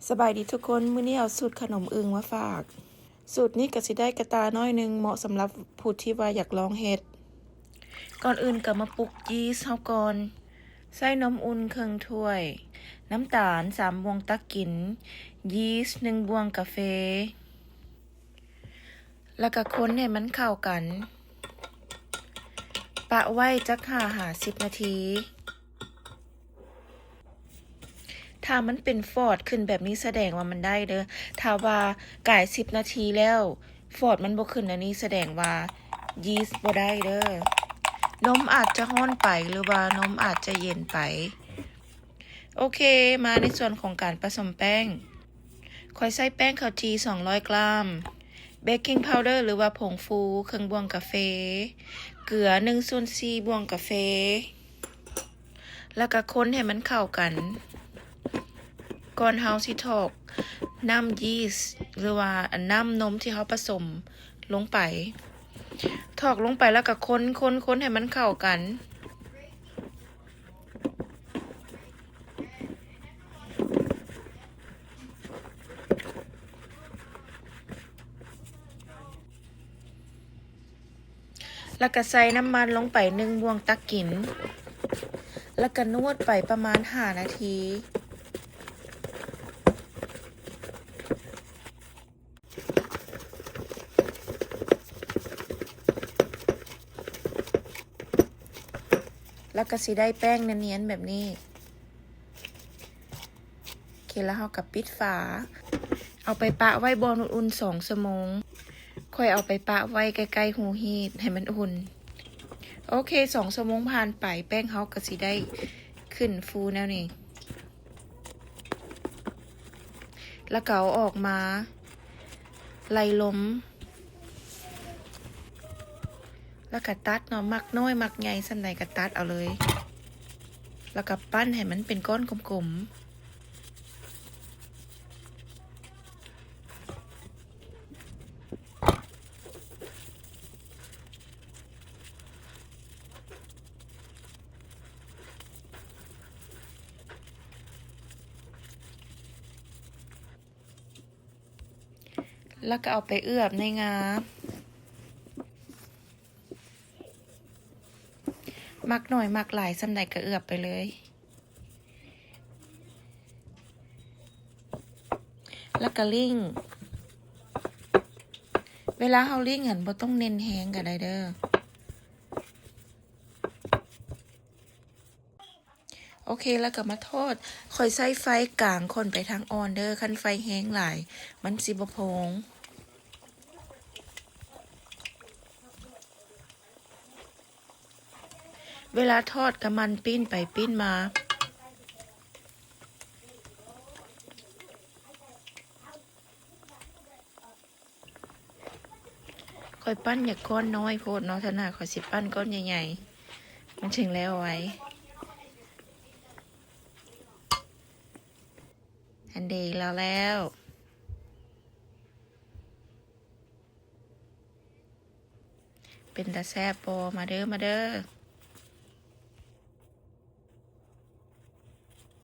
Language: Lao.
ສະບາຍດີທຸກຄົນ, ມື້ນີ້ເອົາສູດຂະໜົມອຶ່ງມາຝາກ. ສູດນີ້ກໍຊິໄດ້ກະຕ່າໜ້ອຍໜຶ່ງ, ເໝາະສຳລັບຜູ້ທີ່ວ່າຢາກລອງເຮັດ. ກ່ອນອື່ນກໍມາປຸກຢີສເຮົາກ່ອນ. ໃສ່ນົມອຸ່ນເຄິ່ງຖ້ວຍ, ນ້ຳຕານສາມບ່ວງຕັກກິນ, ຢີສໜຶ່ງບ່ວງກາເຟ. ແລ້ວກໍຄົນໃຫ້ມັນເຂົ້າກັນ. ປະໄວ້ຈັກຫ້າຫາສິບນາທີ. ຖ້າມັນເປັນຟອດຂຶ້ນແບບນີ້ສະແດງວ່າມັນໄດ້ເດີ້. ຖ້າວ່າກາຍສິບນາທີແລ້ວ ຟອດມັນບໍ່ຂຶ້ນແນວນີ້ ສະແດງວ່າຢີສບໍ່ໄດ້ເດີ້. ນົມອາດຈະຮ້ອນໄປ ຫຼືວ່ານົມອາດຈະເຢັນໄປ. ໂອເຄ, ມາໃນສ່ວນຂອງການປະສົມແປ້ງ. ຂ້ອຍໃສ່ແປ້ງເຂົ້າຈີ່ສອງຮ້ອຍກຣາມ, ເບກກິງພາວເດີ ຫຼືວ່າຜົງຟູເຄິ່ງບ່ວງກາເຟ, ເກືອໜຶ່ງສ່ວນສີ່ບ່ວງກາເຟ, ແລ້ວກໍຄົນໃຫ້ມັນເຂົ້າກັນ ກ່ອນເຮົາຊິຖອກນ້ຳຢີສ ຫຼືວ່າອັນນ້ຳນົມທີ່ເຮົາປະສົມລົງໄປ. ຖອກລົງໄປແລ້ວກໍຄົນ, ຄົນ, ຄົນໃຫ້ມັນເຂົ້າກັນ. ແລ້ວກໍໃສ່ນ້ຳມັນລົງໄປໜຶ່ງບ່ວງຕັກກິນ, ແລ້ວກໍນວດໄປປະມານຫ້ານາທີ. ແລ້ວກໍຊິໄດ້ແປ້ງນຽນໆແບບນີ້. ໂອເຄ, ແລ້ວເຮົາກໍປິດຝາ, ເອົາໄປປະໄວ້ບ່ອນອຸ່ນໆສອງຊົ່ວໂມງ. ຂ້ອຍເອົາໄປປະໄວ້ໃກ້ໆຮູຮີດໃຫ້ມັນອຸ່ນ. ໂອເຄ, ສອງຊົ່ວໂມງຜ່ານໄປ, ແປ້ງເຮົາກໍຊິໄດ້ຂຶ້ນຟູແນວນີ້. ແລ້ວກໍເອົາອອກມາໄລ່ລົມ, ແລ້ວກໍຕັດເນາະ, ມັກນ້ອຍມັກໃຫຍ່ສ່ຳໃດກໍຕັດເອົາເລີຍ. ແລ້ວກໍປັ້ນໃຫ້ມັນເປັນກ້ອນກົມໆ. ແລ້ວກໍເອົາໄປເອືອບໃນງາ, ມັກໜ້ອຍມັກຫຼາຍສ່ຳໃດກໍເອືອບໄປເລີຍ. ແລ້ວກໍລິ້ງ, ເວລາເຮົາລິ້ງຫັ້ນບໍ່ຕ້ອງເນັ້ນແຮງກໍໄດ້ເດີ້. ໂອເຄ, ແລ້ວກໍມາທອດ. ຂ້ອຍໃຊ້ໄຟກາງຂ້ນໄປທາງອ່ອນເດີ້, ຄັນໄຟແຮງຫຼາຍມັນຊິບໍ່ພອງ. ເວລາທອດກໍໝັ່ນປີ້ນໄປປີ້ນມາ. ຂ້ອຍປັ້ນຢາກກ້ອນນ້ອຍໂພດເນາະ, ຖ້າໜ້າຂ້ອຍຊິປັ້ນກ້ອນໃຫຍ່ໆ ມັນຈຶ່ງແລ້ວໄວ. ອັນເດ ແລ້ວ ເປັນຕາແຊບບໍ່? ມາເດີ້ ມາເດີ້.